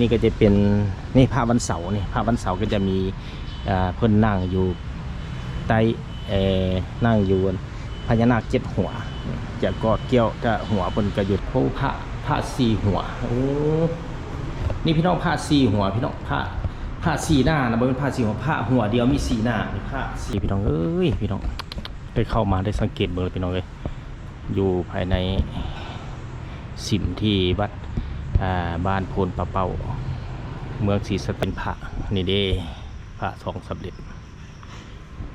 ນີ້ກໍຈະເປັນ ນີ້ພະວັນເສົານີ້ ພະວັນເສົາກໍຈະມີ ເອີ ເພິ່ນນັ່ງຢູ່ໃຕ້ ເອີ ນັ່ງຢູ່ພະຍານາກເຈັດຫົວ ຈະກອດກ່ຽວກັບຫົວເພິ່ນກໍຢູ່ ໂອ້ ພະ ພະສີ່ຫົວ ໂອ້ ນີ້ພີ່ນ້ອງ ພະສີ່ຫົວ ພີ່ນ້ອງ ພະ ພະສີ່ໜ້ານະ ບໍ່ແມ່ນພະສີ່ຫົວ ພະຫົວດຽວມີສີ່ໜ້າ ພະສີ່ ພີ່ນ້ອງເອີຍ ພີ່ນ້ອງ ໄດ້ເຂົ້າມາໄດ້ສັງເກດເບິ່ງແລ້ວ ພີ່ນ້ອງເອີຍ ຢູ່ພາຍໃນສິມທີ່ວັດ ອ່າ ບ້ານໂພນປາເປົ້າ ເມືອງສີສັດຕະນາຄາມ ພະນີ້ເດ້ ພະສອງສຳເລັດ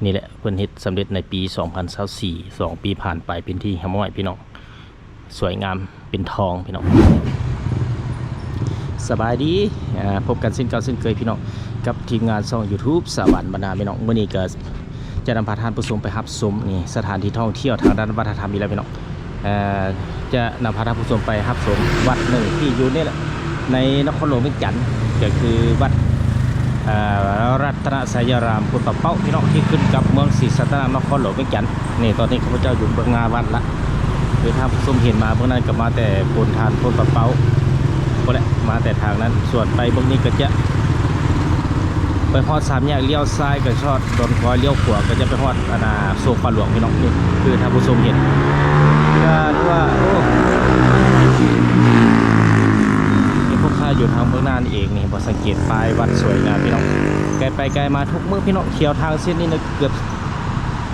ນີ້ແຫຼະ ເພິ່ນເຮັດສຳເລັດໃນປີສອງພັນຊາວສີ່ ສອງປີຜ່ານໄປເປັນທີ່ຮຽບຮ້ອຍ ພີ່ນ້ອງ ສວຍງາມເປັນທອງ ພີ່ນ້ອງ. ສະບາຍດີ ອ່າ ພົບກັນເຊັ່ນເກົ່າເຊັ່ນເຄີຍ ພີ່ນ້ອງ ກັບທີມງານຊ່ອງຢູທູບສະຫວັນບັນນາ ພີ່ນ້ອງ ມື້ນີ້ກໍຈະນຳພາທ່ານຜູ້ຊົມໄປຮັບຊົມ ນີ້ ສະຖານທີ່ທ່ອງທ່ຽວທາງດ້ານວັດທະນະທຳອີກແລ້ວ ພີ່ນ້ອງ ເອີ ຈະນຳພາທ່ານຜູ້ຊົມໄປຮັບຊົມວັດໜຶ່ງທີ່ຢູ່ນີ້ແຫຼະ ໃນນະຄອນຫຼວງວຽງຈັນ ກໍຄືວັດ ເອີ ລັດຕະນະໄຊຍາລາມໂພນປາເປົ້າ ພີ່ນ້ອງ ທີ່ຂຶ້ນກັບເມືອງສີສັດຕະນາຄາມ ນະຄອນຫຼວງວຽງຈັນ. ນີ້ ຕອນນີ້ຂ້າພະເຈົ້າຢູ່ເບື້ອງໜ້າວັດລະ ຄືທ່ານຜູ້ຊົມເຫັນມາເບື້ອງນັ້ນກໍມາແຕ່ໂພນທານ ໂພນປາເປົ້າພຸ້ນແຫຼະ ມາແຕ່ທາງນັ້ນ ສ່ວນໄປເບື້ອງນີ້ກໍຈະໄປຮອດສາມແຍກ ລ້ຽວຊ້າຍກໍຊອດດອນຄອຍ ລ້ຽວຂວາກໍຈະໄປຮອດ ອັນນ່າ ໂຊກປ່າຫຼວງ ພີ່ນ້ອງ. ນີ້ຄືທ່ານຜູ້ຊົມເຫັນ ກໍຖືວ່າ ໂອ້ ມີພວກຂ້າຢູ່ທາງເບື້ອງໜ້ານີ້ເອງ ນີ້ ບໍ່ສັງເກດປ້າຍວັດສວຍງາມ ພີ່ນ້ອງ ໄກໄປໄກມາທຸກມື້ ພີ່ນ້ອງ ທ່ຽວທາງເສັ້ນນີ້ນະເກືອບ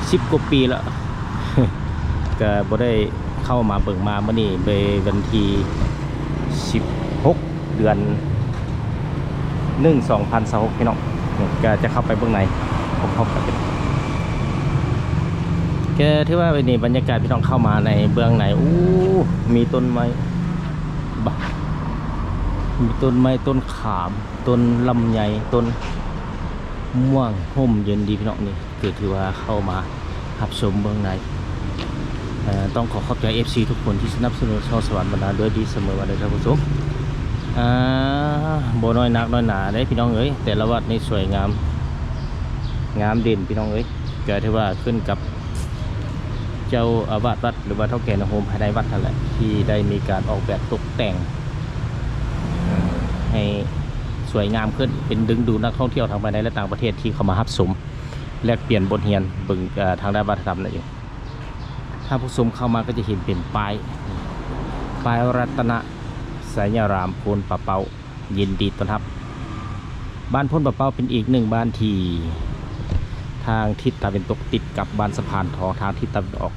ສິບກວ່າປີແລ້ວ ກໍບໍ່ໄດ້ເຂົ້າມາເບິ່ງ ມາມື້ນີ້ເປັນວັນທີສິບຫົກ ເດືອນໜຶ່ງ ສອງພັນຊາວຫົກ ພີ່ນ້ອງ ກໍຈະເຂົ້າໄປເບິ່ງໃນພ້ອມໆກັນ ກໍຖືວ່ານີ້ບັນຍາກາດ ພີ່ນ້ອງ ເຂົ້າມາໃນເບື້ອງໃນ ໂອ້ ມີຕົ້ນໄມ້ ບະ ມີຕົ້ນໄມ້ ຕົ້ນຂາມ ຕົ້ນລຳໄຍ ຕົ້ນມ່ວງ ຮົ່ມເຢັນດີ ພີ່ນ້ອງ ນີ້ ກໍຖືວ່າເຂົ້າມາຮັບຊົມເບື້ອງໃນ ເອີ ຕ້ອງຂໍຂອບໃຈເອັຟຊີທຸກຄົນທີ່ສະໜັບສະໜູນຊ່ອງສະຫວັນບັນນາດ້ວຍດີສະເໝີມາເດີທ່ານຜູ້ຊົມ. ອ່າ ບໍ່ນ້ອຍໜັກນ້ອຍໜາເດ້ພີ່ນ້ອງເອີຍ ແຕ່ລະວັດນີ້ສວຍງາມ ງາມເດັ່ນພີ່ນ້ອງເອີຍ ກໍຖືວ່າຂຶ້ນກັບເຈົ້າອາວາດວັດ ຫຼືວ່າເຖົ້າແກ່ນະໂຮມພາຍໃນວັດຫັ້ນແຫຼະ ທີ່ໄດ້ມີການອອກແບບຕົກແຕ່ງ ໃຫ້ສວຍງາມຂຶ້ນ ເປັນດຶງດູດນັກທ່ອງທ່ຽວທັງພາຍໃນ ແລະ ຕ່າງປະເທດທີ່ເຂົ້າມາຮັບຊົມ ແລກປ່ຽນບົດຮຽນເບິ່ງ ເອີ ທາງດ້ານວັດທະນະທຳນັ້ນເອງ. ທ່ານຜູ້ຊົມເຂົ້າມາກໍຈະເຫັນເປັນປ້າຍ ປ້າຍລັດຕະນະໄຊຍາລາມໂພນປາເປົ້າ ຍິນດີຕ້ອນຮັບ. ບ້ານໂພນປາເປົ້າເປັນອີກໜຶ່ງບ້ານທີ່ທາງທິດຕາເວັນຕົກຕິດກັບບ້ານສະພານທອງ ທາງທິດຕາເວັນອອກ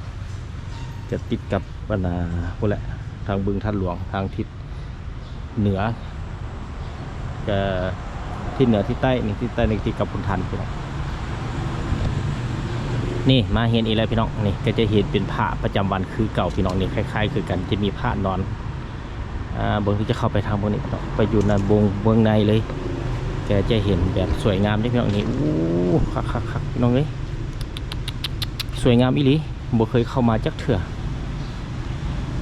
ຈະຕິດກັບ ອັນນ່າ ພຸ້ນແຫຼະ ທາງບຶງທາດຫຼວງ ທາງທິດ ເໜືອ ເອີ ທິດເໜືອ ທິດໃຕ້ນີ້ ທິດໃຕ້ນີ້ຕິດກັບພຸນທັນ ພີ່ນ້ອງ. ນີ້ມາເຫັນອີກແລ້ວ ພີ່ນ້ອງ ນີ້ກໍຈະເຫັນເປັນພະປະຈຳວັນຄືເກົ່າ ພີ່ນ້ອງ ນີ້ຄ້າຍໆຄືກັນ ຈະມີພະນອນ ອ່າ ເບິ່ງ ຈະເຂົ້າໄປທາງເບິ່ງນີ້ ພີ່ນ້ອງ ໄປຢູ່ໃນວົງເບື້ອງໃນເລີຍ ກໍຈະເຫັນແບບສວຍງາມເດ້ ພີ່ນ້ອງ ນີ້ ໂອ້ ຄັກໆໆ ພີ່ນ້ອງເອີຍ ສວຍງາມອີ່ຫຼີ. ບໍ່ເຄີຍເຂົ້າມາຈັກເທື່ອ.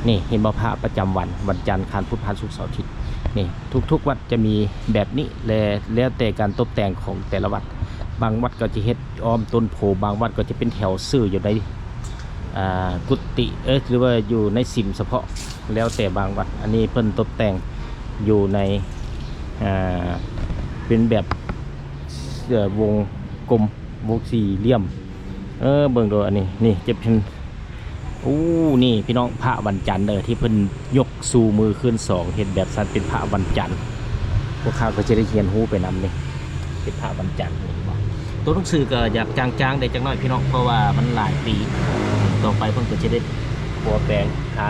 ນີ້ເຫັນບໍ່ ພະປະຈຳວັນ ວັນຈັນ ຄານ ພຸດ ພະ ສຸກ ເສົາ ອາທິດ ນີ້ ທຸກໆວັດຈະມີແບບນີ້ ແລະ ແລ້ວແຕ່ການຕົບແຕ່ງຂອງແຕ່ລະວັດ ບາງວັດກໍຈະເຮັດອ້ອມຕົ້ນໂພ ບາງວັດກໍຈະເປັນແຖວຊື່ຢູ່ໃນ ອ່າ ກຸຕິ ເອີ ຫຼືວ່າຢູ່ໃນສິມສະເພາະ ແລ້ວແຕ່ບາງວັດ. ອັນນີ້ເພິ່ນຕົບແຕ່ງຢູ່ໃນ ອ່າ ເປັນແບບ ເອີ ວົງກົມ ວົງສີ່ຫຼ່ຽມ ເອີ ເບິ່ງດູອັນນີ້ ນີ້ຈະເປັນ ໂອ້ ນີ້ພີ່ນ້ອງ ພະວັນຈັນເດີ ທີ່ເພິ່ນຍົກຊູມືຂຶ້ນສອງ ເຮັດແບບຊັ້ນ ເປັນພະວັນຈັນ. ພວກເຮົາກໍຈະໄດ້ຮຽນຮູ້ໄປນຳນີ້ ເປັນພະວັນຈັນ ເຫັນບໍ່? ຕົວໜັງສືກໍຢາກຈາງໆແດ່ຈັກໜ້ອຍພີ່ນ້ອງ ເພາະວ່າມັນຫຼາຍປີ ຕໍ່ໄປເພິ່ນກໍຈະໄດ້ປົວແປງ ທາ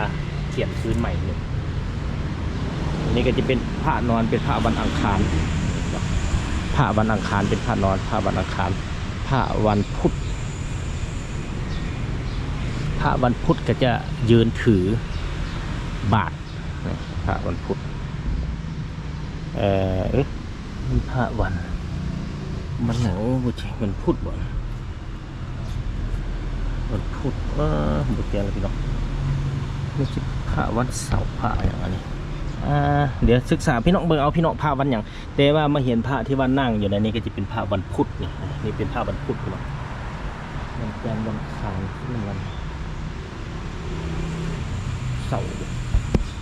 ຂຽນຄືນໃໝ່ໜຶ່ງ. ອັນນີ້ກໍຈະເປັນພະນອນ ເປັນພະວັນອັງຄານ ພະວັນອັງຄານ ເປັນພະນອນ ພະວັນອັງຄານ ພະວັນພຸດ ພະວັນພຸດກໍຈະຢືນຖືບາດ ພະວັນພຸດ ເອີ ເອີ ພະວັນ ວັນຫຍັງ ໂອ້ ບໍ່ໃຊ່ ວັນພຸດບໍ່ ວັນພຸດ ເອີ ບໍ່ແຈ້ງແລ້ວພີ່ນ້ອງ ນີ້ຊິພະວັນເສົາ ພະຫຍັງອັນນີ້ ອ່າ ດຽວສຶກສາ ພີ່ນ້ອງເບິ່ງເອົາ ພີ່ນ້ອງ ພະວັນຫຍັງ ແຕ່ວ່າມາເຫັນພະທີ່ວ່ານັ່ງຢູ່ໃນນີ້ກໍຈະເປັນພະວັນພຸດນີ້ ນີ້ເປັນພະວັນພຸດພີ່ນ້ອງ ວັນຈັນ ວັນອັງຄານ ວັນເສົາ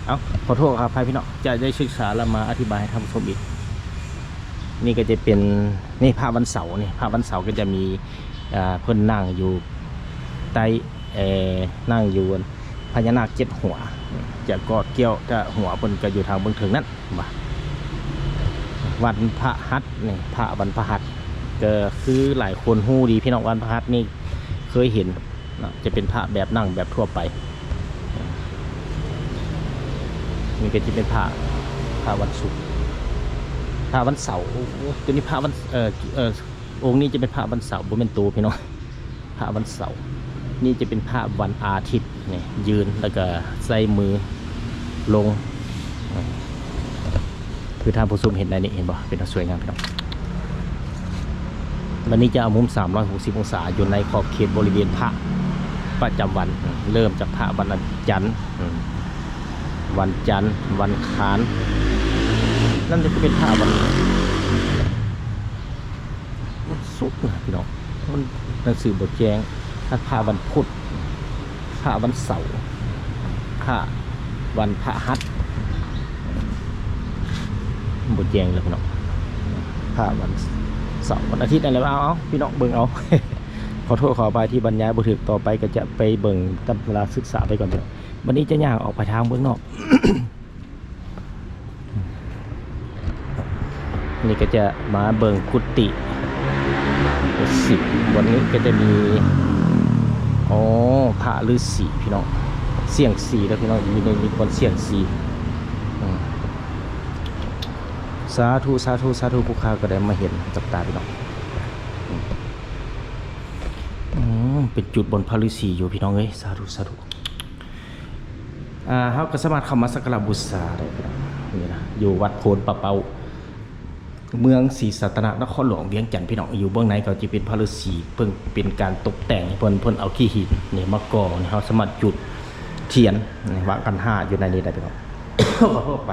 ເອົ້າ ຂໍໂທດຂໍອະໄພພີ່ນ້ອງ ຈະໄດ້ສຶກສາແລ້ວມາອະທິບາຍໃຫ້ທ່ານຜູ້ຊົມອີກ. ນີ້ກໍຈະເປັນ ນີ້ພະວັນເສົາ ນີ້ພະວັນເສົາກໍຈະມີ ເອີ່ ເພິ່ນນັ່ງຢູ່ໃຕ້ ເອີ່ ນັ່ງຢູ່ພະຍານາກເຈັດຫົວ ຈະກອດກ້ຽວ ແຕ່ຫົວເພິ່ນກໍຢູ່ທາງເບື້ອງເທິງນັ້ນວ່າ ວັນພະຫັດ ນີ້ພະວັນພະຫັດ ກໍຄືຫຼາຍຄົນຮູ້ດີພີ່ນ້ອງ ວັນພະຫັດນີ້ເຄີຍເຫັນ ເນາະ ຈະເປັນພະແບບນັ່ງແບບທົ່ວໄປ. ນີ້ກໍຈະເປັນພະ ພະວັນສຸກ ພະວັນເສົາ. ໂອ້ ໂອ້ ໂຕນີ້ພະວັນ ເອີ ເອີ ອົງນີ້ຈະເປັນພະວັນເສົາ ບໍ່ແມ່ນໂຕພີ່ນ້ອງ ພະວັນເສົາ. ນີ້ຈະເປັນພະວັນອາທິດ ນີ້ ຢືນ ແລ້ວກໍໃຊ້ມືລົງ ຄືທ່ານຜູ້ຊົມເຫັນໄດ້ນີ້ ເຫັນບໍ່ ເປັນຕາສວຍງາມພີ່ນ້ອງ. ບັດນີ້ຈະເອົາມຸມສາມຮ້ອຍຫົກສິບອົງສາ ຢູ່ໃນຂອບເຂດບໍລິເວນພະປະຈຳວັນ ເລີ່ມຈາກພະວັນຈັນ ວັນຈັນ ວັນຄານ ນັ້ນກໍເປັນພະວັນ ວັນສຸກນະພີ່ນ້ອງ ມັນໜັງສືບໍ່ແຈ້ງ. ທັງພະວັນພຸດ ພະວັນເສົາ ພະວັນພະຫັດ ບໍ່ແຈ້ງແລ້ວພີ່ນ້ອງ ພະວັນເສົາ ວັນອາທິດນັ້ນແຫຼະ. ເອົາ ເອົາ ພີ່ນ້ອງເບິ່ງເອົາ ຂໍໂທດຂໍອະໄພທີ່ບັນຍາຍບໍ່ຖືກ ຕໍ່ໄປກໍຈະໄປເບິ່ງຕຳລາສຶກສາໄປກ່ອນພີ່ນ້ອງ. ບັດນີ້ຈະຍ່າງອອກໄປທາງເບື້ອງນອກ ນີ້ກໍຈະມາເບິ່ງກຸຕິ ສິບ ວັນນີ້ກໍຈະມີ ອໍ ພະລືສີພີ່ນ້ອງ ສ່ຽງຊີເດີພີ່ນ້ອງ ຢູ່ໃນ ມີບ່ອນສ່ຽງຊີ. ອືມ ສາທຸ ສາທຸ ສາທຸ ຜູ້ຂ້າກໍໄດ້ມາເຫັນກັບຕາພີ່ນ້ອງ. ອືມ ເປັນຈຸດບ່ອນພະລືສີຢູ່ພີ່ນ້ອງເອີຍ ສາທຸ ສາທຸ. ອ່າ ເຮົາກໍສາມາດເຂົ້າມາສັກກາລະບູຊາໄດ້ພີ່ນ້ອງ ນີ້ນະ ຢູ່ວັດໂພນປາເປົ້າ ເມືອງສີສັດຕະນາກ ນະຄອນຫຼວງວຽງຈັນພີ່ນ້ອງ. ຢູ່ເບື້ອງໃນກໍຈະເປັນພະລືສີ ເພິ່ນເປັນການຕົກແຕ່ງໃຫ້ເພິ່ນ ເພິ່ນເອົາຂີ້ຫີນນີ້ມາກໍ່ ນີ້ເຮົາສາມາດຈຸດທຽນ ນີ້ ວາງຂັນຫ້າຢູ່ໃນນີ້ໄດ້ພີ່ນ້ອງ ຂໍໂທດໄປ.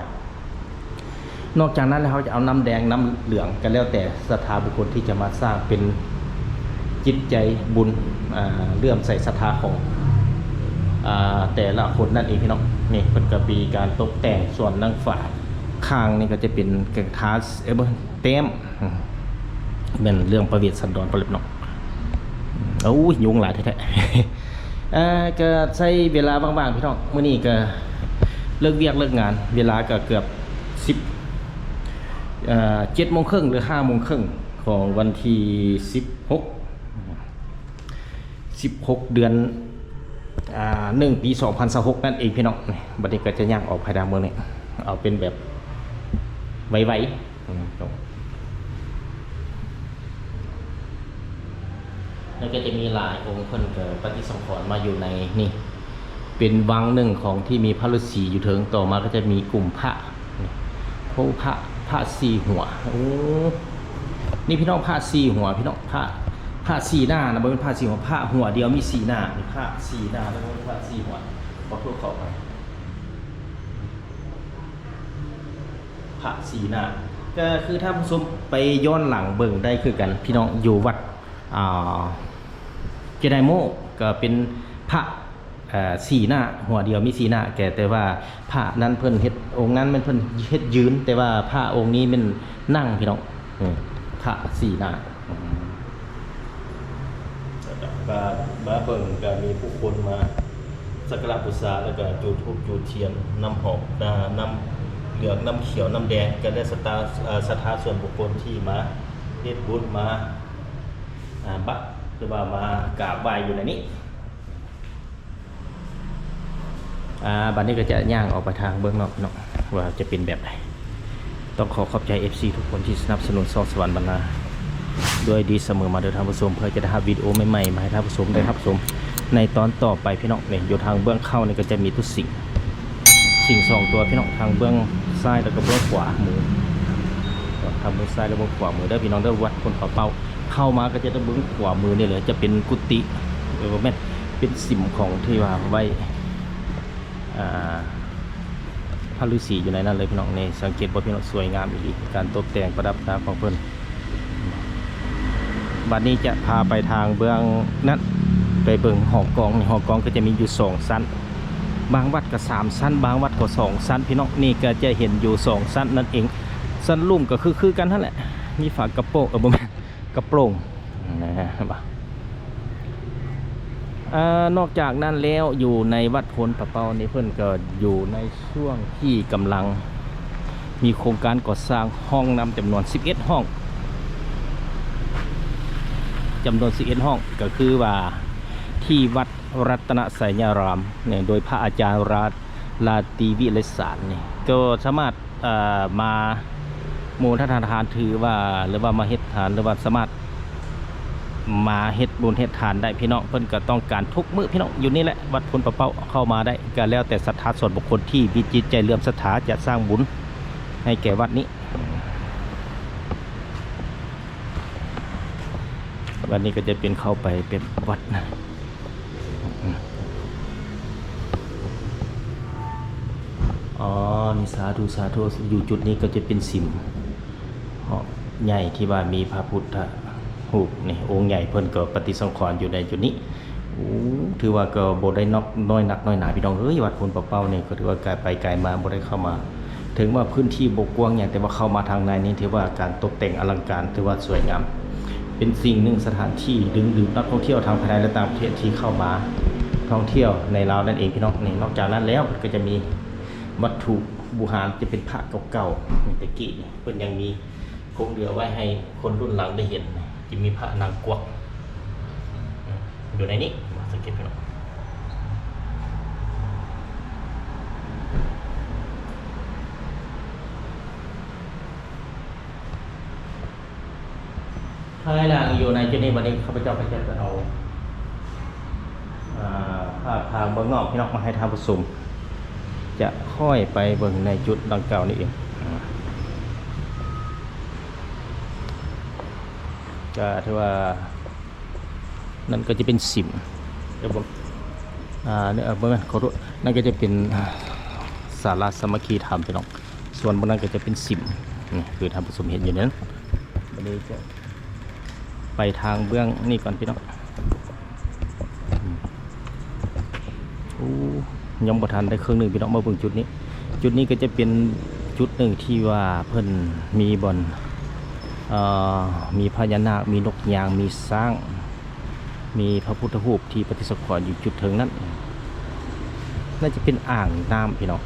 ນອກຈາກນັ້ນແລ້ວ ເຮົາຈະເອົານ້ຳແດງ ນ້ຳເຫຼືອງ ກໍແລ້ວແຕ່ສັດທາບຸກຄົນທີ່ຈະມາສ້າງເປັນຈິດໃຈບຸນ ອ່າ ເຫຼື້ອມໃສສັດທາຂອງ ອ່າ ແຕ່ລະຄົນນັ້ນເອງພີ່ນ້ອງ. ນີ້ເພິ່ນກໍມີການຕົກແຕ່ງສ່ວນນາງຟ້າ ຂ້າງນີ້ກໍຈະເປັນກະທາ ເອີ ບໍ່ ແຕ້ມ ອືມ ແມ່ນເລື່ອງພະເວດສັນດອນເພິ່ນເລີຍເນາະ. ໂອ້ຍ ຍຸງຫຼາຍແທ້ໆ ເອີ ກໍໃຊ້ເວລາວ່າງໆ ພີ່ນ້ອງ ມື້ນີ້ກໍເລີກວຽກເລີກງານ ເວລາກໍເກືອບສິບ ເອີ ເຈັດໂມງເຄິ່ງ ຫຼື ຫ້າໂມງເຄິ່ງ ຂອງວັນທີສິບຫົກ ສິບຫົກ ເດືອນ ອ່າ ໜຶ່ງ ປີສອງພັນຊາວຫົກ ນັ້ນເອງພີ່ນ້ອງ. ບັດນີ້ກໍຈະຍ່າງອອກໄປທາງເມືອງນີ້ ເອົາເປັນແບບໄວໆ ອືມ ແລ້ວກໍຈະມີຫຼາຍອົງ ເພິ່ນກໍປະຕິສັງຂອນມາຢູ່ໃນນີ້ ເປັນວັງໜຶ່ງຂອງທີ່ມີພະລືສີຢູ່ເທິງ. ຕໍ່ມາກໍຈະມີກຸ່ມພະ ໂພ ພະ ພະສີ່ຫົວ. ໂອ້ ນີ້ພີ່ນ້ອງ ພະສີ່ຫົວພີ່ນ້ອງ ພະ ພະສີ່ໜ້ານະ ບໍ່ແມ່ນພະສີ່ຫົວ ພະຫົວດຽວມີສີ່ໜ້າ ນີ້ພະສີ່ໜ້ານະ ບໍ່ແມ່ນພະສີ່ຫົວ ຂໍໂທດຂໍອະໄພ ພະສີ່ໜ້າ. ກໍຄືທ່ານຜູ້ຊົມໄປຍ້ອນຫຼັງເບິ່ງໄດ້ຄືກັນ ພີ່ນ້ອງ ຢູ່ວັດ ອ່າ ເຈໄດໂມ ກໍເປັນພະ ເອີ່ ສີ່ໜ້າ ຫົວດຽວມີສີ່ໜ້າ ແຕ່ ແຕ່ວ່າພະນັ້ນເພິ່ນເຮັດ ອົງນັ້ນແມ່ນເພິ່ນເຮັດຢືນ ແຕ່ວ່າພະອົງນີ້ແມ່ນນັ່ງພີ່ນ້ອງ ເອີ ພະສີ່ໜ້າ. ອືມ ກໍມາເບິ່ງ ກໍມີຜູ້ຄົນມາສັກກາລະບູຊາ ແລ້ວກໍຈູດທູບຈູດທຽນ ນ້ຳຫອມ ນ້ຳເຫຼືອງ ນ້ຳຂຽວ ນ້ຳແດງ ກໍແລ້ວແຕ່ສັດທາ ເອີ່ ສັດທາສ່ວນບຸກຄົນທີ່ມາເຮັດບຸນ ມາ ອ່າ ບັກ ຫຼືວ່າມາກາບໄຫວ້ຢູ່ໃນນີ້. ອ່າ ບັດນີ້ກໍຈະຍ່າງອອກໄປທາງເບື້ອງນອກເນາະ ວ່າຈະເປັນແບບໃດ. ຕ້ອງຂໍຂອບໃຈ ເອັຟຊີ ທຸກຄົນທີ່ສະໜັບສະໜູນຊ່ອງສະຫວັນບັນນາດ້ວຍດີສະເໝີມາເດີທ່ານຜູ້ຊົມ ເພື່ອຈະໄດ້ຮັບວິດີໂອໃໝ່ໆ ມາໃຫ້ທ່ານຜູ້ຊົມໄດ້ຮັບຊົມໃນຕອນຕໍ່ໄປພີ່ນ້ອງ. ນີ້ ຢູ່ທາງເບື້ອງເຂົ້ານີ້ກໍຈະມີຕົວສິງ ສິງສອງຕົວພີ່ນ້ອງ ທາງເບື້ອງຊ້າຍ ແລ້ວກໍເບື້ອງຂວາມື ທາງເບື້ອງຊ້າຍ ແລະ ເບື້ອງຂວາມືເດີພີ່ນ້ອງເດີ ວັດໂພນປາເປົ້າ. ເຂົ້າມາກໍຈະເບິ່ງຂວາມືນີ້ເລີຍ ຈະເປັນກຸຕິ ເອີ ບໍ່ແມ່ນ ເປັນສິມຂອງທີ່ວ່າໄວ້ ອ່າ ພະລືສີຢູ່ໃນນັ້ນເລີຍພີ່ນ້ອງ. ນີ້ ສັງເກດບໍ່ພີ່ນ້ອງ ສວຍງາມອີ່ຫຼີ ການຕົບແຕ່ງປະດັບຕາຂອງເພິ່ນ. ບັດນີ້ຈະພາໄປທາງເບື້ອງນັ້ນ ໄປເບິ່ງຫໍກອງ. ຫໍກອງກໍຈະມີຢູ່ສອງຊັ້ນ ບາງວັດກໍສາມຊັ້ນ ບາງວັດກໍສອງຊັ້ນ ພີ່ນ້ອງ. ນີ້ກໍຈະເຫັນຢູ່ສອງຊັ້ນນັ້ນເອງ. ຊັ້ນລຸ່ມກໍຄື ຄືກັນຫັ້ນແຫຼະ ມີຝາກະໂປງ ເອີ ບໍ່ແມ່ນ ກະໂປງ ນະ ເຫັນບໍ່? ເອີ ນອກຈາກນັ້ນແລ້ວ ຢູ່ໃນວັດໂພນປາເປົ້ານີ້ ເພິ່ນກໍຢູ່ໃນຊ່ວງທີ່ກຳລັງມີໂຄງການກໍ່ສ້າງຫ້ອງນ້ຳຈຳນວນສິບເອັດຫ້ອງ ຈຳນວນສິບເອັດຫ້ອງ ກໍຄືວ່າທີ່ວັດ ລັດຕະນະໄຊຍາລາມ ໂດຍພະອາຈານລາ ລາຕີວິໄລສານນີ້ ກໍສາມາດ ເອີ ມາໂມທະນາທານ ຖືວ່າ ຫຼືວ່າມາເຮັດທານ ຫຼືວ່າສາມາດມາເຮັດບຸນເຮັດທານໄດ້ ພີ່ນ້ອງ. ເພິ່ນກໍຕ້ອງການທຸກມື້ ພີ່ນ້ອງ. ຢູ່ນີ້ແຫຼະ ວັດໂພນປາເປົ້າ ເຂົ້າມາໄດ້ ກໍແລ້ວແຕ່ສັດທາສ່ວນບຸກຄົນທີ່ມີຈິດໃຈເຫຼື້ອມສັດທາຈະສ້າງບຸນໃຫ້ແກ່ວັດນີ້. ວັດນີ້ກໍຈະເປັນເຂົ້າໄປເປັນວັດນະ. ອໍ ນີ້ ສາທຸ ສາທຸ. ຢູ່ຈຸດນີ້ກໍຈະເປັນສິມເນາະ ໃຫຍ່ທີ່ວ່າມີພະພຸດທະຮູບນີ້ ອົງໃຫຍ່ ເພິ່ນກໍປະຕິສັງຂອນຢູ່ໃນຈຸດນີ້. ໂອ້ ຖືວ່າກໍບໍ່ໄດ້ນອກ ນ້ອຍນັກນ້ອຍໜາ ພີ່ນ້ອງເອີຍ. ວັດໂພນປາເປົ້ານີ້ກໍຖືວ່າກາຍໄປກາຍມາ ບໍ່ໄດ້ເຂົ້າມາ ເຖິງວ່າພື້ນທີ່ບໍ່ກວ້າງຫຍັງ ແຕ່ວ່າເຂົ້າມາທາງໃນນີ້ ຖືວ່າການຕົກແຕ່ງອະລັງການ ຖືວ່າສວຍງາມ ເປັນສິ່ງໜຶ່ງ ສະຖານທີ່ດຶງດູດນັກທ່ອງທ່ຽວທັງພາຍໃນ ແລະ ຕ່າງປະເທດທີ່ເຂົ້າມາທ່ອງທ່ຽວໃນລາວນັ້ນເອງ ພີ່ນ້ອງ. ນີ້ ນອກຈາກນັ້ນແລ້ວ ເພິ່ນກໍຈະມີວັດຖຸບູຮານ ຈະເປັນພະເກົ່າໆ ແຕ່ກີ້ນີ້ ເພິ່ນຍັງມີຄົງເຫຼືອໄວ້ໃຫ້ຄົນລຸ້ນຫຼັງໄດ້ເຫັນ. ຈະມີພະນາງກວັກ ອືມ ຢູ່ໃນນີ້ ສັງເກດ ພີ່ນ້ອງ. ພາຍຫຼັງຢູ່ໃນຈຸດນີ້ ບັດນີ້ຂ້າພະເຈົ້າກໍຈະເອົາ ເອີ ພາບທາງເບື້ອງນອກ ພີ່ນ້ອງ ມາໃຫ້ທ່ານຜູ້ຊົມ ຈະຄ່ອຍໄປເບິ່ງໃນຈຸດດັ່ງກ່າວນີ້ເອງ. ອາ ກໍຖືວ່າ ນັ້ນກໍຈະເປັນສິມ ເອີ ບໍ່ ອາ ເອີ ບໍ່ແມ່ນ ຂໍໂທດ ນັ້ນກໍຈະເປັນ ອາ ສາລາສາມັກຄີທຳ ພີ່ນ້ອງ. ສ່ວນບ່ອນນັ້ນກໍຈະເປັນສິມ ນີ້ຄືທ່ານຜູ້ຊົມເຫັນຢູ່ນັ້ນ. ບັດນີ້ຈະໄປທາງເບື້ອງນີ້ກ່ອນ ພີ່ນ້ອງ. ອືມ ໂອ້ ຍັງບໍ່ທັນໄດ້ເຄິ່ງໜຶ່ງ ພີ່ນ້ອງ. ມາເບິ່ງຈຸດນີ້ ຈຸດນີ້ກໍຈະເປັນຈຸດໜຶ່ງທີ່ວ່າເພິ່ນມີບ່ອນ ເອີ ມີພະຍານາກ ມີນົກຍາງ ມີຊ້າງ ມີພະພຸດທະຮູບທີ່ປະຕິສະຖານຢູ່ຈຸດເທິງນັ້ນ ໜ້າຈະເປັນອ່າງນ້ຳ ພີ່ນ້ອງ.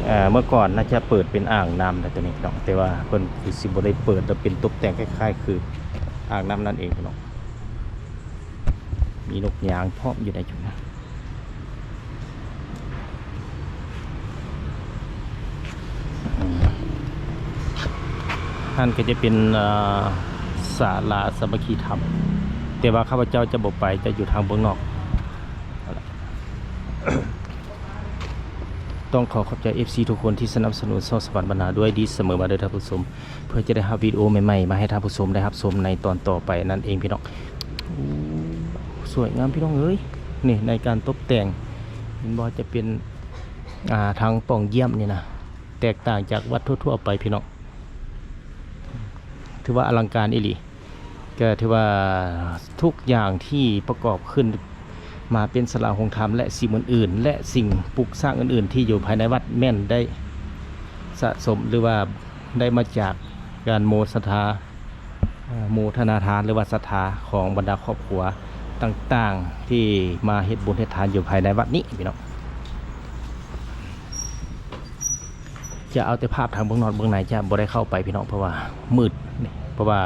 ເອີ ເມື່ອກ່ອນໜ້າຈະເປີດເປັນອ່າງນ້ຳນະ ຕົວນີ້ ພີ່ນ້ອງ ແຕ່ວ່າເພິ່ນຄືຊິບໍ່ໄດ້ເປີດ ແຕ່ເປັນຕົບແຕ່ງຄ້າຍໆຄືອ່າງນ້ຳນັ້ນເອງ ພີ່ນ້ອງ. ມີນົກຍາງພ້ອມຢູ່ໃນຈຸດນັ້ນ. ອືມ ຫັ້ນກໍຈະເປັນ ເອີ ສາລາສາມັກຄີທຳ ແຕ່ວ່າຂ້າພະເຈົ້າຈະບໍ່ໄປ ຈະຢູ່ທາງເບື້ອງນອກ. ຕ້ອງຂໍຂອບໃຈ ເອັຟຊີ ທຸກຄົນທີ່ສະໜັບສະໜູນຊ່ອງສະຫວັນບັນນາດ້ວຍດີສະເໝີມາເດີທ່ານຜູ້ຊົມ. ເພື່ອຈະໄດ້ຮັບວິດີໂອໃໝ່ໆ ມາໃຫ້ທ່ານຜູ້ຊົມໄດ້ຮັບຊົມໃນຕອນຕໍ່ໄປນັ້ນເອງ ພີ່ນ້ອງ. ໂອ້ ສວຍງາມ ພີ່ນ້ອງເອີຍ ນີ້ໃນການຕົບແຕ່ງ ເຫັນບໍ່ ຈະເປັນ ອ່າ ທາງປ່ອງຢ້ຽມນີ້ນະ ແຕກຕ່າງຈາກວັດທົ່ວໆໄປ ພີ່ນ້ອງ ຖືວ່າອະລັງການອີ່ຫຼີ. ກໍຖືວ່າທຸກຢ່າງທີ່ປະກອບຂຶ້ນມາເປັນສາລາໂຮງທຳ ແລະ ສິ່ງອື່ນໆ ແລະ ສິ່ງປຸກສ້າງອື່ນໆ ທີ່ຢູ່ພາຍໃນວັດ ແມ່ນໄດ້ສະສົມ ຫຼືວ່າໄດ້ມາຈາກການໂມສະທາ ເອີ ໂມທະນາທານ ຫຼືວ່າສັດທາຂອງບັນດາຄອບຄົວຕ່າງໆ ທີ່ມາເຮັດບຸນເຮັດທານຢູ່ພາຍໃນວັດນີ້ ພີ່ນ້ອງ. ຈະເອົາແຕ່ພາບທາງເບື້ອງນອກ ເບື້ອງໃນຈະບໍ່ໄດ້ເຂົ້າໄປ ພີ່ນ້ອງ ເພາະວ່າມືດ ເພາະວ່າ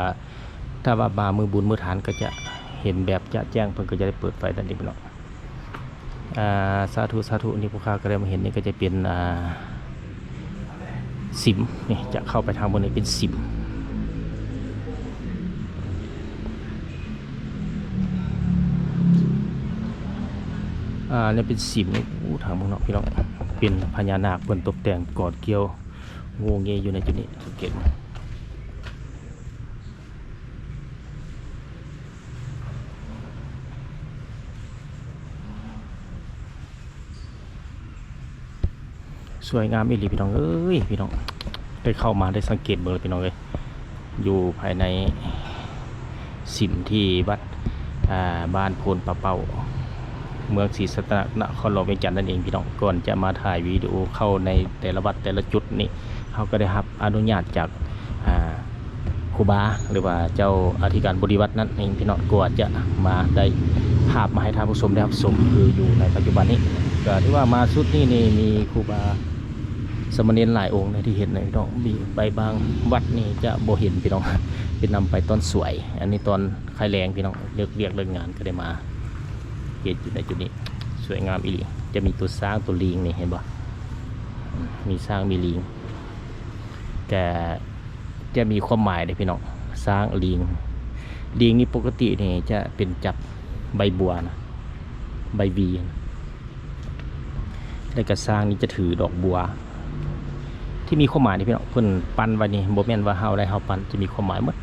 ຖ້າວ່າມາມື້ບຸນມື້ທານກໍຈະເຫັນແບບຈະແຈ້ງ ເພິ່ນກໍຈະໄດ້ເປີດໄຟນັ້ນເອງເນາະ. ອາ ສາທຸ ສາທຸ. ນີ້ພວກຂ້າກໍໄດ້ມາເຫັນ ນີ້ກໍຈະເປັນ ອາ ສິມ ນີ້ຈະເຂົ້າໄປທາງເບື້ອງນີ້ເປັນສິມ ອາ ນີ້ເປັນສິມ. ໂອ້ ທາງເບື້ອງນອກ ພີ່ນ້ອງ ເປັນພະຍານາກ ເພິ່ນຕົກແຕ່ງກອດກ່ຽວ ໂງ່ເງ່ຢູ່ໃນຈຸດນີ້ ສັງເກດ. ສວຍງາມອີ່ຫຼີ ພີ່ນ້ອງເອີຍ ພີ່ນ້ອງ ໄດ້ເຂົ້າມາໄດ້ສັງເກດເບິ່ງແລ້ວ ພີ່ນ້ອງເອີຍ ຢູ່ພາຍໃນສິມທີ່ວັດ ອ່າ ບ້ານໂພນປາເປົ້າ ເມືອງສີສັດຕະນາກ ນະຄອນຫຼວງວຽງຈັນນັ້ນເອງພີ່ນ້ອງ. ກ່ອນຈະມາຖ່າຍວິດີໂອເຂົ້າໃນແຕ່ລະວັດແຕ່ລະຈຸດນີ້ ເຮົາກໍໄດ້ຮັບອະນຸຍາດຈາກ ອ່າ ຄູບາ ຫຼືວ່າເຈົ້າອະທິການບໍລິວັດນັ້ນເອງພີ່ນ້ອງ. ກວ່າຈະມາໄດ້ພາບມາໃຫ້ທ່ານຜູ້ຊົມໄດ້ຮັບຊົມ ຄືຢູ່ໃນປັດຈຸບັນນີ້ ກໍຖືວ່າມາຊຸດນີ້ນີ້ມີຄູບາສາມະເນນຫຼາຍອົງນະທີ່ເຫັນນະພີ່ນ້ອງ. ມີໄປບາງວັດນີ້ຈະບໍ່ເຫັນພີ່ນ້ອງ ເປັນນຳໄປຕອນສວຍ ອັນນີ້ຕອນ ຄ່າຍແລງພີ່ນ້ອງ ເລີກວຽກເລີກງານກໍໄດ້ມາເຮັດຢູ່ໃນຈຸດນີ້ ສວຍງາມອີ່ຫຼີ. ຈະມີຕົວຊ້າງຕົວລີງນີ້ ເຫັນບໍ່? ອືມ ມີຊ້າງມີລີງ ກະຈະມີຄວາມໝາຍເດ້ພີ່ນ້ອງ. ຊ້າງ ລີງ ລີງນີ້ປົກກະຕິນີ້ຈະເປັນຈັບໃບບົວນະ ໃບຫວີນະ. ແລ້ວກະຊ້າງນີ້ຈະຖືດອກບົວ ທີ່ມີຄວາມໝາຍນີ້ພີ່ນ້ອງ. ເພິ່ນປັ້ນໄວ້ນີ້ ບໍ່ແມ່ນວ່າເຮົາໄດ້ເຮົາປັ້ນ ຈະມີຄວາມໝາຍໝົດ.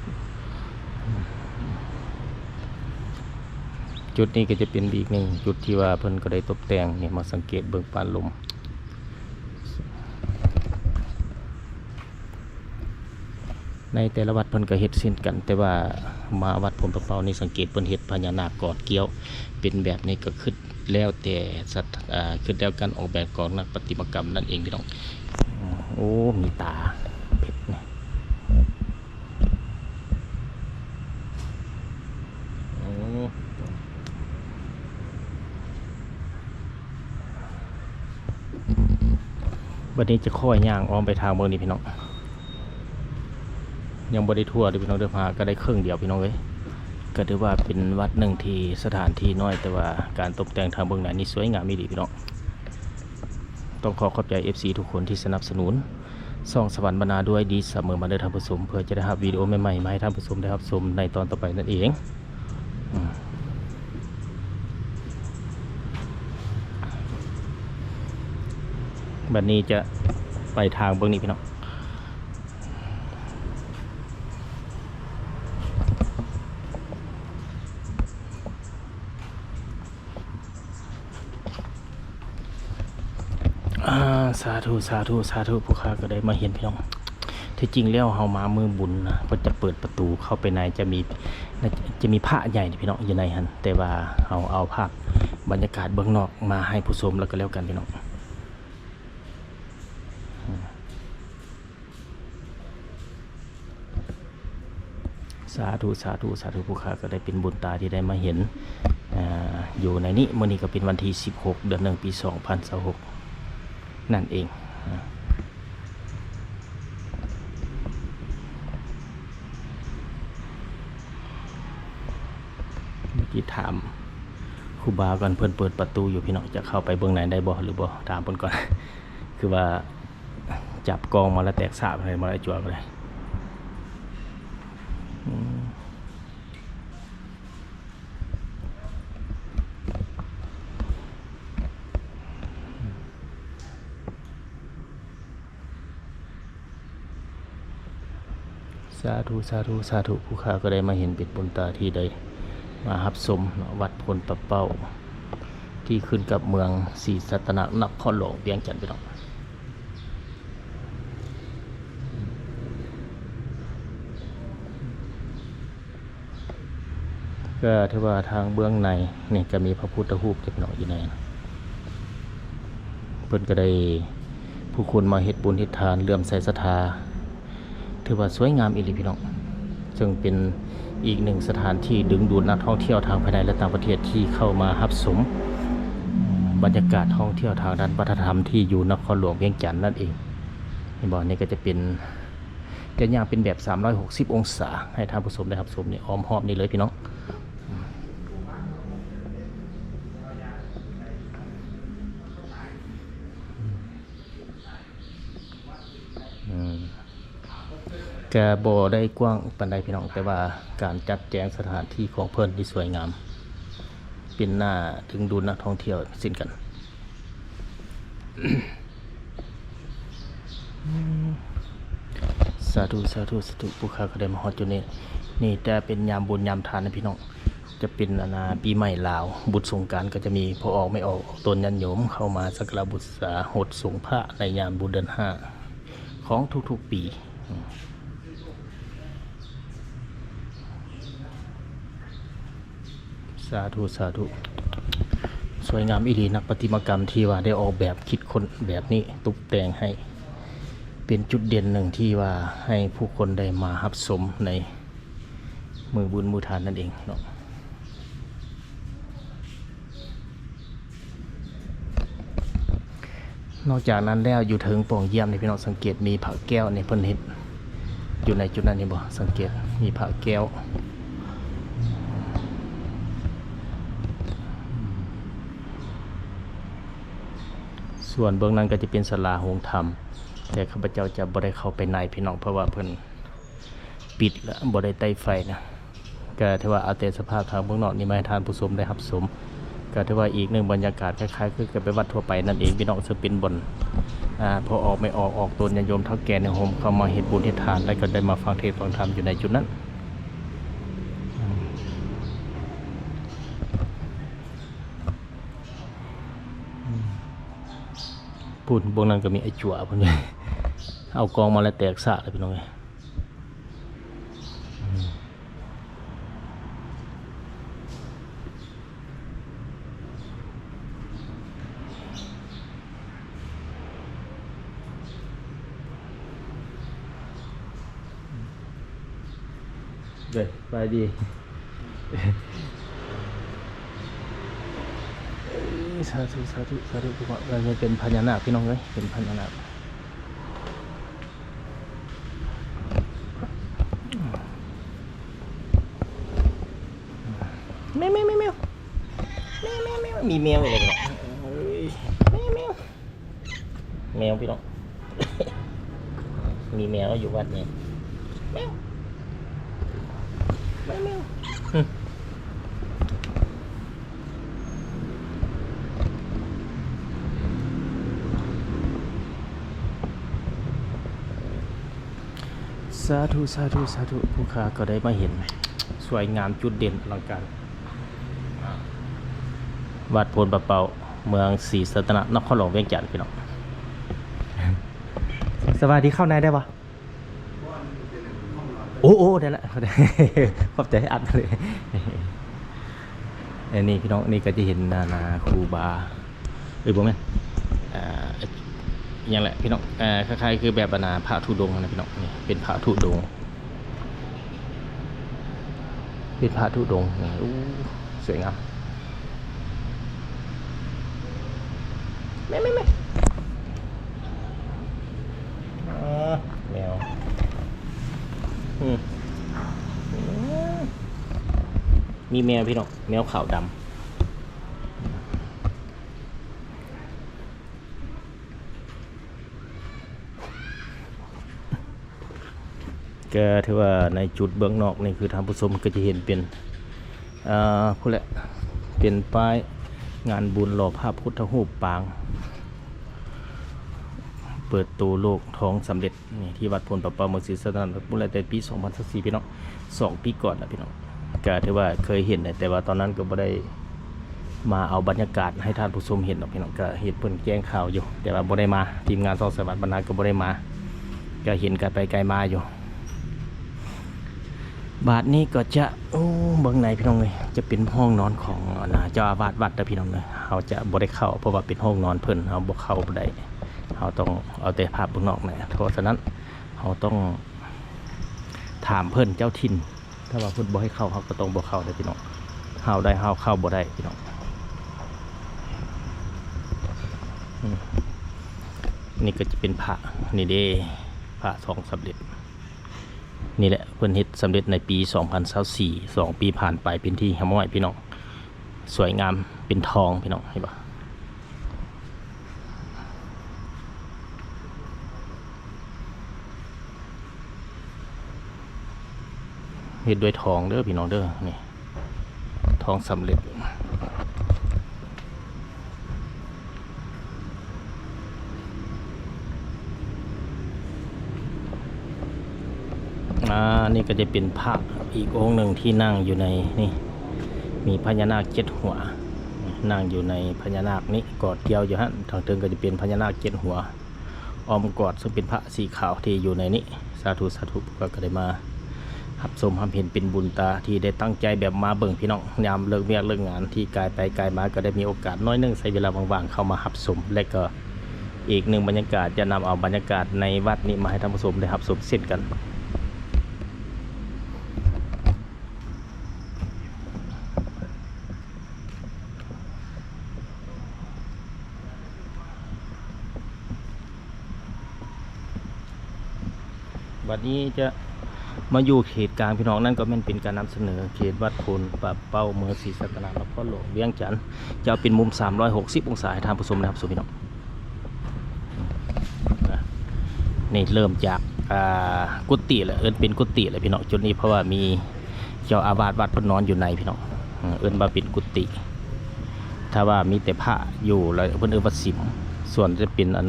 ຈຸດນີ້ກໍຈະເປັນອີກໜຶ່ງຈຸດທີ່ວ່າເພິ່ນກໍໄດ້ຕົບແຕ່ງນີ້. ມາສັງເກດເບິ່ງປານລົມ ໃນແຕ່ລະວັດເພິ່ນກໍເຮັດເຊັ່ນກັນ ແຕ່ວ່າມາວັດໂພນປາເປົ້ານີ້ ສັງເກດເພິ່ນເຮັດພະຍານາກກອດກ້ຽວເປັນແບບນີ້ ກໍຄຶດແລ້ວແຕ່ສັດ ອ່າ ຄຶດແລ້ວການອອກແບບຂອງນັກປະຕິມາກຳນັ້ນເອງພີ່ນ້ອງ. ໂອ້ ມີຕາເພັດນະ. ໂອ້ ບັດນີ້ຈະຄ່ອຍຍ່າງອ້ອມໄປທາງເບິ່ງນີ້ພີ່ນ້ອງ. ຍັງບໍ່ໄດ້ທົ່ວເດີ້ພີ່ນ້ອງເດີ້ ຫາກໍໄດ້ເຄິ່ງດຽວພີ່ນ້ອງເອີຍ. ກໍຖືວ່າເປັນວັດໜຶ່ງທີ່ສະຖານທີ່ນ້ອຍ ແຕ່ວ່າການຕົບແຕ່ງທາງເບື້ອງໃນນີ້ສວຍງາມອີ່ຫຼີພີ່ນ້ອງ. ຕ້ອງຂໍຂອບໃຈເອັຟຊີທຸກຄົນທີ່ສະໜັບສະໜູນ ຊ່ອງສະຫວັນບັນນາດ້ວຍດີສະເໝີມາເດີທ່ານຜູ້ຊົມ ເພື່ອຈະໄດ້ຮັບວິດີໂອໃໝ່ໆມາໃຫ້ທ່ານຜູ້ຊົມໄດ້ຮັບຊົມໃນຕອນຕໍ່ໄປນັ້ນເອງ. ອືມ ບັດນີ້ຈະໄປທາງເບິ່ງນີ້ພີ່ນ້ອງ. ອາ ສາທຸ ສາທຸ ສາທຸ ຜູ້ຂ້າກໍໄດ້ມາເຫັນພີ່ນ້ອງ. ທີ່ຈິງແລ້ວເຮົາມາມື້ບຸນນະ ເພິ່ນຈະເປີດປະຕູເຂົ້າໄປໃນ ຈະມີ ຈະມີພະໃຫຍ່ພີ່ນ້ອງຢູ່ໃນຫັ້ນ ແຕ່ວ່າເຮົາເອົາພາບບັນຍາກາດເບື້ອງນອກມາໃຫ້ຜູ້ຊົມແລ້ວກໍແລ້ວກັນພີ່ນ້ອງ. ສາທຸ ສາທຸ ສາທຸ ຜູ້ຂ້າກໍໄດ້ເປັນບຸນຕາທີ່ໄດ້ມາເຫັນ ອ່າ ຢູ່ໃນນີ້. ມື້ນີ້ກໍເປັນວັນທີສິບຫົກ ເດືອນໜຶ່ງ ປີສອງພັນຊາວຫົກນັ້ນເອງ. ເມື່ອກີ້ຖາມຄູບາກ່ອນ ເພິ່ນເປີດປະຕູຢູ່ພີ່ນ້ອງ ຈະເຂົ້າໄປເບິ່ງໃນໄດ້ບໍ່ ຫຼືບໍ່ ຖາມເພິ່ນກ່ອນ. ຄືວ່າ ຈັບກ້ອງມາແລ້ວແຕກສາບໃຫ້ມາໄດ້ຈົວກໍໄດ້. ອືມ ສາທຸ ສາທຸ ສາທຸ ຜູ້ຂ້າກໍໄດ້ມາເຫັນເປັນບຸນຕາທີ່ໄດ້ມາຮັບຊົມເນາະ ວັດໂພນປາເປົ້າ ທີ່ຂຶ້ນກັບເມືອງສີສັດຕະນາກ ນະຄອນຫຼວງວຽງຈັນ ພີ່ນ້ອງ. ກໍຖືວ່າທາງເບື້ອງໃນນີ້ກໍມີພະພຸດທະຮູບເລັກນ້ອຍຢູ່ໃນນັ້ນ ເພິ່ນກໍໄດ້ຜູ້ຄົນມາເຮັດບຸນເຮັດທານ ເຫຼື້ອມໃສສັດທາ ຖືວ່າສວຍງາມອີ່ຫຼີພີ່ນ້ອງ ເຊິ່ງເປັນອີກໜຶ່ງສະຖານທີ່ດຶງດູດນັກທ່ອງທ່ຽວທັງພາຍໃນ ແລະ ຕ່າງປະເທດທີ່ເຂົ້າມາຮັບຊົມບັນຍາກາດທ່ອງທ່ຽວທາງດ້ານວັດທະນະທຳທີ່ຢູ່ນະຄອນຫຼວງວຽງຈັນນັ້ນເອງ. ເຫັນບໍ່? ນີ້ກໍຈະເປັນ ຈະຍ່າງເປັນແບບສາມຮ້ອຍຫົກສິບອົງສາ ໃຫ້ທ່ານຜູ້ຊົມໄດ້ຮັບຊົມນີ້ ອ້ອມຮອບນີ້ເລີຍພີ່ນ້ອງ. ອືມ ກະບໍ່ໄດ້ກວ້າງປານໃດພີ່ນ້ອງ ແຕ່ວ່າການຈັດແຈງສະຖານທີ່ຂອງເພິ່ນທີ່ສວຍງາມ ເປັນໜ້າດຶງດູດນັກທ່ອງທ່ຽວເຊັ່ນກັນ. ສາທຸ ສາທຸ ສາທຸ ຜູ້ຂ້າກໍໄດ້ມາຮອດຈຸດນີ້ ນີ້ແຕ່ເປັນຍາມບຸນຍາມທານນະພີ່ນ້ອງ ຈະເປັນ ອັນນ່າ ປີໃໝ່ລາວ ບຸນສົງການ ກໍຈະມີພໍ່ອອກແມ່ອອກ ອອກຕົນ ຍາດໂຍມເຂົ້າມາສັກກາລະບູຊາ ຫົດສົງພະໃນຍາມບຸນເດືອນຫ້າຂອງທຸກໆປີ. ສາທຸ ສາທຸ. ສວຍງາມອີ່ຫຼີ ນັກປະຕິມາກຳທີ່ວ່າໄດ້ອອກແບບຄິດຄົ້ນແບບນີ້ ຕົກແຕ່ງໃຫ້ເປັນຈຸດເດັ່ນໜຶ່ງທີ່ວ່າໃຫ້ຜູ້ຄົນໄດ້ມາຮັບຊົມໃນມື້ບຸນມື້ທານນັ້ນເອງເນາະ. ນອກຈາກນັ້ນແລ້ວ ຢູ່ເທິງປ່ອງຢ້ຽມນີ້ ພີ່ນ້ອງສັງເກດມີພະແກ້ວນີ້ ເພິ່ນເຮັດຢູ່ໃນຈຸດນັ້ນ ເຫັນບໍ່? ສັງເກດມີພະແກ້ວ. ສ່ວນເບື້ອງນັ້ນກໍຈະເປັນສາລາໂຮງທຳ ແຕ່ຂ້າພະເຈົ້າຈະບໍ່ໄດ້ເຂົ້າໄປໃນ ພີ່ນ້ອງ ເພາະວ່າເພິ່ນປິດແລ້ວ ບໍ່ໄດ້ໄຕ້ໄຟນະ. ກໍຖືວ່າເອົາແຕ່ສະພາບທາງເບື້ອງນອກນີ້ມາໃຫ້ທ່ານຜູ້ຊົມໄດ້ຮັບຊົມ ກໍຖືວ່າອີກໜຶ່ງບັນຍາກາດ ຄ້າຍໆຄືກັບໄປວັດທົ່ວໄປນັ້ນເອງ ພີ່ນ້ອງ ເຊິ່ງເປັນບ່ອນ ອ່າ ພໍ່ອອກແມ່ອອກ ອອກຕົນ ຍາດໂຍມເຖົ້າແກ່ໃນໂຮມເຂົ້າມາເຮັດບຸນເຮັດທານ ແລ້ວກໍໄດ້ມາຟັງເທດຟັງທຳຢູ່ໃນຈຸດນັ້ນ. ພຸ້ນ ເບື້ອງນັ້ນກໍມີໄອ້ຈົວພຸ້ນ ເອົາກອງມາແລ້ວແຕກຊະແລ້ວ ພີ່ນ້ອງເອີຍ. ເດີ ສະບາຍດີ. ເອີ ສາທຸ ສາທຸ ສາທຸ ເປັນພະຍານາກ ພີ່ນ້ອງເອີຍ ເປັນພະຍານາກ. ແມວ ແມວ ແມວ ແມວ ມີແມວອີກແລ້ວ ພີ່ນ້ອງເອີຍ ແມວ ແມວ ແມວ ພີ່ນ້ອງ ມີແມວຢູ່ວັດນີ້ ແມວ ແມວ ແມວ. ສາທຸ ສາທຸ ສາທຸ ຜູ້ຂ້າກໍໄດ້ມາເຫັນ ສວຍງາມ ຈຸດເດັ່ນ ອະລັງການ ວັດໂພນປະເປົ້າ ເມືອງສີສັດຕະນາກ ນະຄອນຫຼວງວຽງຈັນ ພີ່ນ້ອງ. ສະບາຍດີ ເຂົ້າໃນໄດ້ບໍ່? ໂອ້ ໂອ້ ໄດ້ລະ ຂອບໃຈ ອັດເລີຍ. ອັນນີ້ພີ່ນ້ອງ ນີ້ກໍຈະເຫັນໜ້າ ໜ້າຄູບາ ເອີ ບໍ່ແມ່ນ ອ່າ ອີຫຍັງແຫຼະພີ່ນ້ອງ ເອີ ຄ້າຍໆຄືແບບອັນນ່າ ພະທຸດົງຫັ້ນນະພີ່ນ້ອງ ນີ້ເປັນພະທຸດົງ ເປັນພະທຸດົງນີ້ ໂອ້ ສວຍງາມ. ແມວ ແມວ ແມວ ອາ ແມວ ອືມ ອືມ ມີແມວພີ່ນ້ອງ ແມວຂາວດຳ. ກໍຖືວ່າໃນຈຸດເບື້ອງນອກນີ້ ຄືທ່ານຜູ້ຊົມກໍຈະເຫັນເປັນ ອ່າ ພຸ້ນແຫຼະ ເປັນປ້າຍງານບຸນຫຼໍ່ພະພຸດທະຮູບປາງ ເປີດໂຕໂລກທອງສຳເລັດ ນີ້ທີ່ວັດໂພນປະເປົ້າ ເມືອງສີສັດຕະນາກ ພຸ້ນແຫຼະ ແຕ່ປີສອງພັນຊາວສີ່ ພີ່ນ້ອງ ສອງປີກ່ອນລະພີ່ນ້ອງ. ກະຖືວ່າເຄີຍເຫັນແຫຼະ ແຕ່ວ່າຕອນນັ້ນກໍບໍ່ໄດ້ມາເອົາບັນຍາກາດໃຫ້ທ່ານຜູ້ຊົມເຫັນດອກພີ່ນ້ອງ ກະເຫັນເພິ່ນແຈ້ງຂ່າວຢູ່ ແຕ່ວ່າບໍ່ໄດ້ມາ ທີມງານຊ່ອງສາຍຫວານບັນນາກໍບໍ່ໄດ້ມາ ກະເຫັນໄກໄປໄກມາຢູ່. ບາດນີ້ກໍຈະ ໂອ້ ເບິ່ງໃນພີ່ນ້ອງເອີຍ ຈະເປັນຫ້ອງນອນຂອງ ອັນນ່າ ເຈົ້າອາວາດວັດເດີພີ່ນ້ອງເດີ ເຮົາຈະບໍ່ໄດ້ເຂົ້າ ເພາະວ່າເປັນຫ້ອງນອນເພິ່ນ ເຮົາບໍ່ເຂົ້າບໍ່ໄດ້ ເຮົາຕ້ອງເອົາແຕ່ພາບເບື້ອງນອກແຫຼະ ເພາະສະນັ້ນເຮົາຕ້ອງ ຖາມເພິ່ນເຈົ້າຖິ່ນ ຖ້າວ່າເພິ່ນບໍ່ໃຫ້ເຂົ້າ ເຮົາກໍຕ້ອງບໍ່ເຂົ້າເດີພີ່ນ້ອງ ເຮົາໄດ້ເຮົາເຂົ້າບໍ່ໄດ້ພີ່ນ້ອງ. ອືມ ນີ້ກໍຈະເປັນພະ ນີ້ເດ້ ພະທອງສຳເລັດ ນີ້ແຫຼະ ເພິ່ນເຮັດສຳເລັດໃນປີສອງພັນຊາວສີ່ ສອງປີຜ່ານໄປເປັນທີ່ຮຽບຮ້ອຍພີ່ນ້ອງ. ສວຍງາມເປັນທອງພີ່ນ້ອງ ເຫັນບໍ່? ເຮັດດ້ວຍທອງເດີພີ່ນ້ອງເດີ ນີ້ທອງສຳເລັດ. ອ່າ ນີ້ກໍຈະເປັນພະອີກອົງໜຶ່ງທີ່ນັ່ງຢູ່ໃນນີ້ ມີພະຍານາກເຈັດຫົວ ນັ່ງຢູ່ໃນພະຍານາກນີ້ ກອດກ່ຽວຢູ່ຫັ້ນ ທາງເທິງກໍຈະເປັນພະຍານາກເຈັດຫົວ ອ້ອມກອດ ເຊິ່ງເປັນພະສີຂາວທີ່ຢູ່ໃນນີ້. ສາທຸ ສາທຸ ພວກຂ້າກໍໄດ້ມາ ຮັບຊົມຮັບເຫັນເປັນບຸນຕາທີ່ໄດ້ຕັ້ງໃຈແບບມາເບິ່ງພີ່ນ້ອງ ຍາມເລີກວຽກເລີກງານທີ່ກາຍໄປກາຍມາ ກໍໄດ້ມີໂອກາດໜ້ອຍໜຶ່ງ ໃຊ້ເວລາວ່າງໆເຂົ້າມາຮັບຊົມ ແລະກໍອີກໜຶ່ງບັນຍາກາດ ຈະນຳເອົາບັນຍາກາດໃນວັດນີ້ມາໃຫ້ທ່ານຜູ້ຊົມໄດ້ຮັບຊົມເຊັ່ນກັນ. ບັດນີ້ຈະມາຢູ່ເຂດກາງພີ່ນ້ອງ ນັ້ນກໍແມ່ນເປັນການນຳສະເໜີເຂດວັດໂພນປ່າເປົ້າ ເມືອງສີສັດຕະນາກ ນະຄອນຫຼວງວຽງຈັນ ຈະເອົາເປັນມຸມສາມຮ້ອຍຫົກສິບອົງສາໃຫ້ທ່ານຜູ້ຊົມໄດ້ຮັບຊົມພີ່ນ້ອງ. ນີ້ເລີ່ມຈາກ ອ່າ ກຸຕິແຫຼະ ເອີ້ນເປັນກຸຕິແຫຼະພີ່ນ້ອງ ຈຸດນີ້ ເພາະວ່າມີເຈົ້າອາວາດວັດເພິ່ນນອນຢູ່ໃນພີ່ນ້ອງ ເອີ້ນວ່າເປັນກຸຕິ. ຖ້າວ່າມີແຕ່ພະຢູ່ແລ້ວ ເພິ່ນເອີ້ນວ່າສິມ. ສ່ວນຈະເປັນອັນ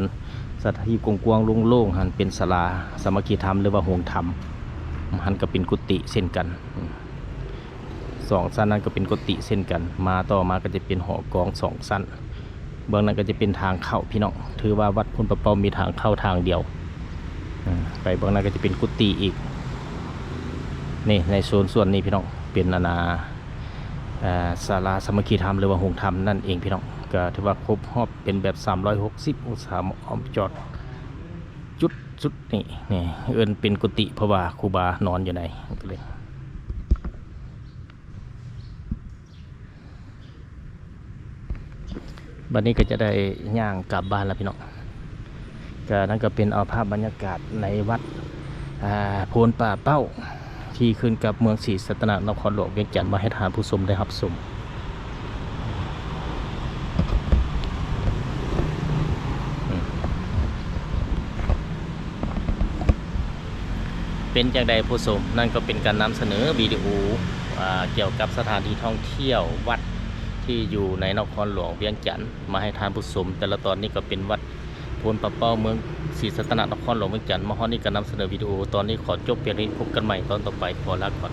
ສະຖານທີ່ກວ້າງໆໂລ່ງໆຫັ້ນ ເປັນສາລາສາມັກຄີທຳ ຫຼືວ່າໂຮງທຳ ຫັ້ນກໍເປັນກຸຕິເຊັ່ນກັນ. ສອງຊັ້ນນັ້ນກໍເປັນກຸຕິເຊັ່ນກັນ. ມາຕໍ່ມາກໍຈະເປັນຫໍກອງສອງຊັ້ນ. ເບື້ອງນັ້ນກໍຈະເປັນທາງເຂົ້າພີ່ນ້ອງ. ຖືວ່າວັດໂພນປ່າເປົ້າມີທາງເຂົ້າທາງດຽວ. ອາ ໄປເບື້ອງນັ້ນກໍຈະເປັນກຸຕິອີກ. ນີ້ໃນໂຊນສ່ວນນີ້ພີ່ນ້ອງ ເປັນອັນນາ ເອີ ສາລາສາມັກຄີທຳ ຫຼືວ່າໂຮງທຳນັ້ນເອງພີ່ນ້ອງ. ກໍຖືວ່າຄົບຮອບເປັນແບບສາມຮ້ອຍຫົກສິບອົງສາ ອ້ອມຈອດຈຸດ ຈຸດນີ້ ນີ້ເອີ້ນເປັນກຸຕິ ເພາະວ່າຄູບານອນຢູ່ໃນ ກໍເລີຍ ບັດນີ້ກໍຈະໄດ້ຍ່າງກັບບ້ານແລ້ວພີ່ນ້ອງ. ກໍນັ້ນກໍເປັນເອົາພາບບັນຍາກາດໃນວັດ ອ່າ ໂພນປ່າເປົ້າ ທີ່ຂຶ້ນກັບເມືອງສີສັດຕະນາກ ນະຄອນຫຼວງວຽງຈັນ ມາໃຫ້ທ່ານຜູ້ຊົມໄດ້ຮັບຊົມ. ເປັນຈັ່ງໃດຜູ້ຊົມ? ນັ້ນກໍເປັນການນຳສະເໜີວິດີໂອ ອ່າ ກ່ຽວກັບສະຖານທີ່ທ່ອງທ່ຽວ ວັດທີ່ຢູ່ໃນນະຄອນຫຼວງວຽງຈັນ ມາໃຫ້ທ່ານຜູ້ຊົມ. ແຕ່ລະຕອນນີ້ກໍເປັນວັດໂພນປ່າເປົ້າ ເມືອງສີສັດຕະນາກ ນະຄອນຫຼວງວຽງຈັນ. ມາຮອດນີ້ກໍນຳສະເໜີວິດີໂອ ຕອນນີ້ຂໍຈົບພຽງເທົ່ານີ້ ພົບກັນໃໝ່ຕອນຕໍ່ໄປ. ຂໍລາກ່ອນ.